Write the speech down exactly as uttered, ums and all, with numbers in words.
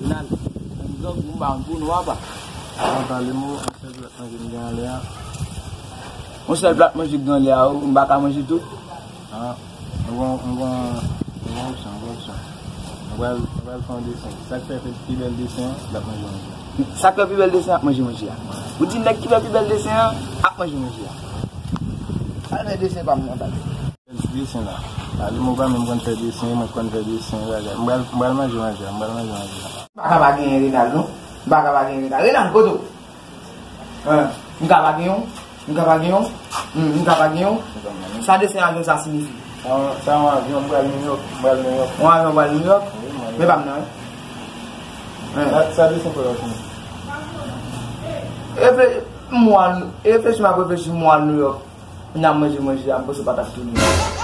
Renal, menm zòt, m pa konn pou nou apa. An, pale m, yon sèl plat manje m gen anlè a. Yon sèl plat manje k gen anlè a, m pa ka manje tout. An, m gon, m gon, m gon opsyon, m gon opsyon. Mwen pral, mwen pral fè yon desen. Sa k fè pi bèl desen an, l ap manje manje a. Sa k fè pi bèl desen ap manje manje a. Ou di nèg ki fè pi bèl desen an ap manje manje a. Sa fè desen pa m nan bal. Desen la. Pale m, ou pa menm konn fè desen, mwen konn fè desen, bagay. M pral, m pral manje manje a, m pral manje manje a. M pa ka pa genyen Renal, non. M pa ka pa genyen Renal. Renal, kote w? Hein, m ka pa genyen w? M ka pa genyen w? Hmm, m ka pa genyen w? Sa desen a gen sa siyifi? Sa yon, sa yon avyon, m pral New York, m pral New York. Yon avyon pral New York? Wi, m pral New York. Men pa m nan, wi. Hein. Sa, sa desen pou lòt moun. Efle-, mwa, eflechi m ap reflechi mwa New York. N ap manje manje a, m panse pa t ap tounen.